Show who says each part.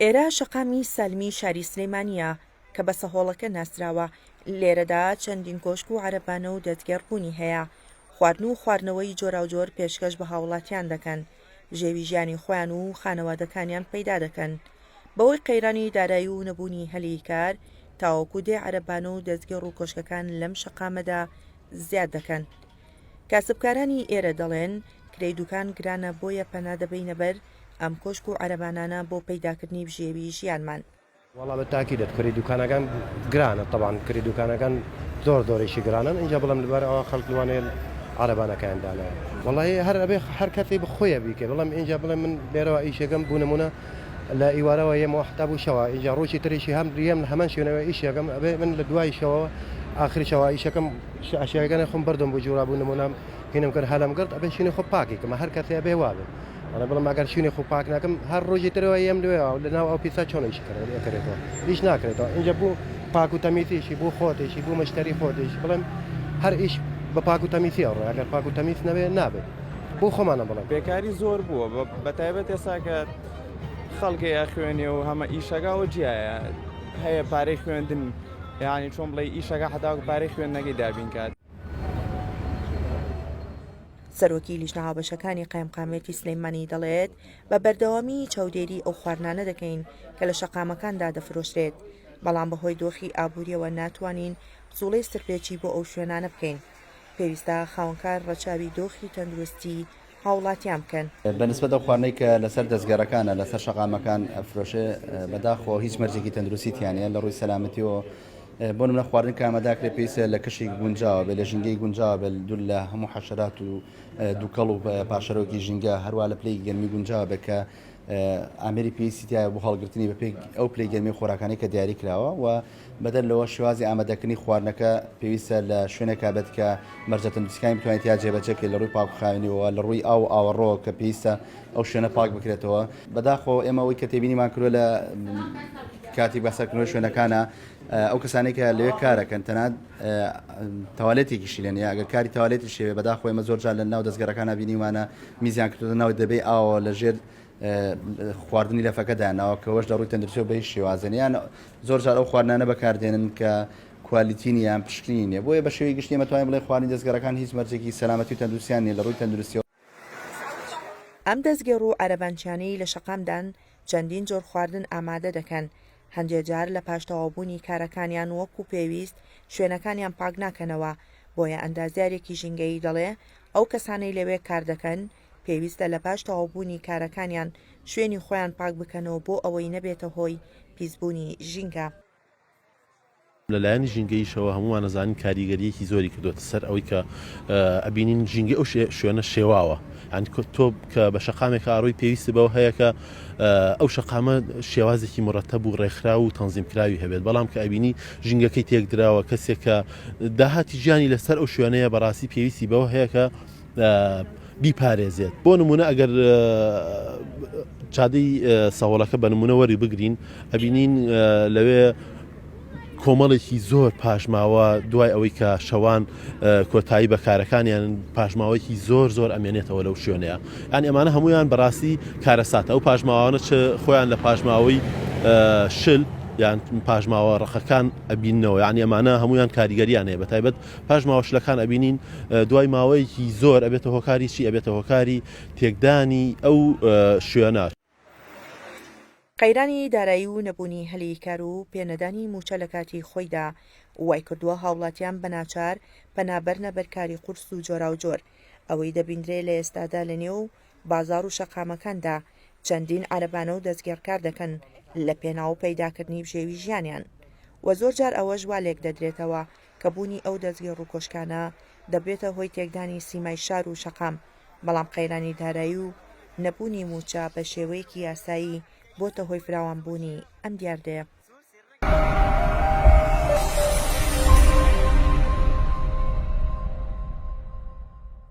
Speaker 1: ئێرە شەقامی سالمی شاری سلێمانییە کە بە سەهۆڵەکە ناسراوە، لێرەدا چەندین کۆشک و عەرەبانە و دەستگێڕ بوونی هەیە، خواردن و خواردنەوەی جۆراوجۆر پێشکەش بە هاوڵاتیان دەکەن، بژێوی ژیانی خۆیان و خانەوادەکانیان پەیدا دەکەن. بەهۆی قەیرانی دارایی و نەبوونی هەلی کار، تاوەکو دێ عەرەبانە و دەستگێڕ و کۆشکەکان لەم شەقامەدا زیاد دەکەن. کاسبکارانی ئێرە دەڵێن، کرێی دوکان گرانە بۆیە پەنا دەبەینە بەر ئەم کۆشک و عەرەبانانە بۆ پەیداکردنی بژێوی ژیانمان.
Speaker 2: وەڵا بە تاکیدت کری دوکانەکان گرانە تەبعەن کری دوکانەکان زۆر زۆریشی گرانن ئینجا بڵێم لەبەر ئەوە خەڵک لەوانەیە عەرەبانەکەیان دانایە. وەڵایی هەر ئەبێ هەر کەسی بخۆیە بیکەی بڵێم ئینجا بڵێم من لێرەوە ئیشەکەم بو نمونە لە ئیوارەوە یەمەوە حتا بو شەوە ئینجا ڕۆژی تریشی هەم یەم لە هەمان شوێنەوە ئیشەکەم ئەبێ من لە دوای شەوەوە ئاخری شەوە ئیشەکەم ئەشیاکانی خۆم بردم بو جورا بو نمونە هینم کرد هەلم گرت ئەبێ شوێنی خۆ پاکی کەم هەر کەسێ ئەبێ وابێ. ئەڵێ بڵێم ئەگەر شوێنی خۆ پاک نەکەم هەر ڕۆژی ترەوە یەم لێوە لە ناو ئەو پیسە چۆن ئیش کرێتەوە ئیش ناکرێتەوە ئینجا بوو پاک و تەمیزیشی بۆ خۆتێکی بۆ مشتری خۆتێکی بڵێم هەر ئیش بە پاک و تەمیزی ئەڕۆ ئەگەر پاک و تەمیز نەبێ نابێت بۆ خۆمانە بڵێم.
Speaker 3: بێکاری زۆر بووە بە تایبەت ئێستا کە خەڵکێ ئەخوێنێ و هەمە ئیشەکە ئەوە جیایە هەیە پارەی خوێندن یعنی چۆن بڵێ ئیشەکە حتاوەکو پارەی خوێندنەکەی دابین کات.
Speaker 1: سەرۆکی لیژنە هاوبەشەکانی قایمقامیەتی سلێمانی دەڵێت، بە بەردەوامی چاودێری ئەو خواردنانە دەکەین کە لە شەقامەکاندا دەفرۆشرێت، بەڵام بەهۆی دۆخی ئابوورییەوە ناتوانین جوڵەی سرپێچی بۆ ئەو شوێنانە بکەین. پێویستە خاوەنکار ڕەچاوی دۆخی تەندروستی هاوڵاتیان بکەن.
Speaker 4: بە نسبەت ئەو خواردنەی کە لەسەر دەستگەڕەکانە لەسەر شەقامەکان ئەفرۆشێ، بەداخەوە هیچ مەرجێکی تەندروستی تیا نییە لە ڕووی سەلامەتیەوە، بۆ نمونە خواردن کە ئامادە کرێت پێویستە لە کەشێکی گونجاوە بێت، لە ژینگەی گونجاوە بێت، دوور لە هەموو حەشەرات و دووکەڵ و پاشەرۆکی ژینگە، هەروە لە پلەی گەرمی گونجاوە بێت کە ئامێری پێویستی تایە بۆ هەڵگرتنی بەپێی ئەو پلەی گەرمی خۆراکانەی کە دیاری کراوە و بەدەر لەوە شێوازی ئامادەکردنی خواردنەکە پێویستە لە شوێنێکا بێت کە مەرجە تەندروستیەکانی بتوانێت تیا جێبەجێ بکرێت لە ڕووی پاکوخاوێنیەوە لە ڕووی ئاو و ئاوەڕۆ کە پێویستە ئەو شوێنە پاک بکرێتەوە. بەداخەوە ئێمە ئەوەی کە تێبینیمان کردووە لە کاتی بەسەرکردنەوەی شوێنەکانە ئەو کەسانەی کە لەوێ کارەکەن تەنانەت تەوالێتێکیشی لێ نییە ئەگەر کاری تەوالێتیش هەیە بەداخەوە ئێمە زۆر جار لە ناو دەستگەرەکانە بینیومانە میزیان کردووەتە ناو دەبەی ئاوەوە لە ژێر خواردنی لەفەکە داناوە کەوەش لە ڕووی تەندروستیەوە بە هیچ شێوازێ نییە یان زۆر جار ئەو خواردنانە بەکاردێنن کە کوالیتی نییە یان پشکنینی نییە بۆیە بە شێوەی گشتی ئێمە توانین بڵێین خواردنی دەستگەرەکان هیچ مەرجێکی سەلامەتی و تەندروستیان نییە لە ڕووی تەندروستیەوە.
Speaker 1: ئەم دەستگێڕ و عەرەبانچیانەی لە شەقامدان چەندین جۆر خواردن ئامادە دەکەن، هەندێ جار لە پاش تەواوبوونی کارەکانیان وەکو پێویست شوێنەکانیان پاک ناکەنەوە، بۆیە ئەندازیارێکی ژینگەیی دەڵێ ئەو کەسانەی لەوێ کار دەکەن پێویستە لە پاش تەواوبوونی کارەکانیان شوێنی خۆیان پاک بکەنەوە بۆ ئەوەی نەبێتە هۆی پیسبوونی ژینگە.
Speaker 5: لە لایەنی ژینگەییشەوە هەموومان ئەزانین کاریگەرییەکی زۆری کردووەتە سەر ئەوەی کە ئەبینین ژینگەی ئەو شوێنە شێواوە یانی تۆ کە بە شەقامێکا ئەڕۆی پێویستت بەوە هەیە کە ئەو شەقامە شێوازێکی مڕەتەب و ڕێکخراو و تەنزیمکراوی هەبێت بەڵام کە ئەبینی ژینگەکەی تێکدراوە کەسێک کە داهاتی ژیانی لەسەر ئەو شوێنەیە بەڕاستی پێویستی بەوە هەیە کە بیپارێزێت بۆ نمونە ئەگەر جادەی سەهۆڵەکە بە نمونە وەری بگرین ئەبینین لەوێ کۆمەڵێکی زۆر پاشماوە دوای ئەوەی کە شەوان کۆتایی بە کارەکانیان پاشماوەیەکی زۆر زۆر ئەمێنێتەوە لەو شوێنەیە یان ئەمانە هەمویان بەڕاستی کارەساتە ئەو پاشماوانە چ خۆیان لە پاشماوەی شل یان پاشماوە ڕەقەکان ئەبینەوە یعنی ئەمانە هەمویان کاریگەریان هەیە بە تایبەت پاشماوە شلەکان ئەبینین دوای ماوەیەکی زۆر ئەبێتە هۆکاری چی ئەبێتە هۆکاری تێکدانی ئەو شوێنە.
Speaker 1: قەیرانی دارایی و نەبوونی هەلی کار و پێنەدانی مووچە لە کاتی خۆیدا وایکردووە هاوڵاتیان بە ناچار پەنا بەرنە بەر کاری قورس و جۆراوجۆر، ئەوەی دەبیندرێ لە ئێستادا لە نێو بازاڕ و شەقامەکاندا چەندین عەرەبانە و دەستگێڕ کار دەکەن لە پێناو پەیداکردنی بژێوی ژیانیان و زۆر جار ئەوەش وا لێکدەدرێتەوە کە بوونی ئەو دەستگێڕ و کۆشکانە دەبێتە هۆی تێکدانی سیمای شار و شەقام، بەڵام قەیرانی دارایی و نەبوونی مووچە بە شێوەیەکی یاسایی بۆتە هۆی فراوانبوونی ئەم دیاردەیە.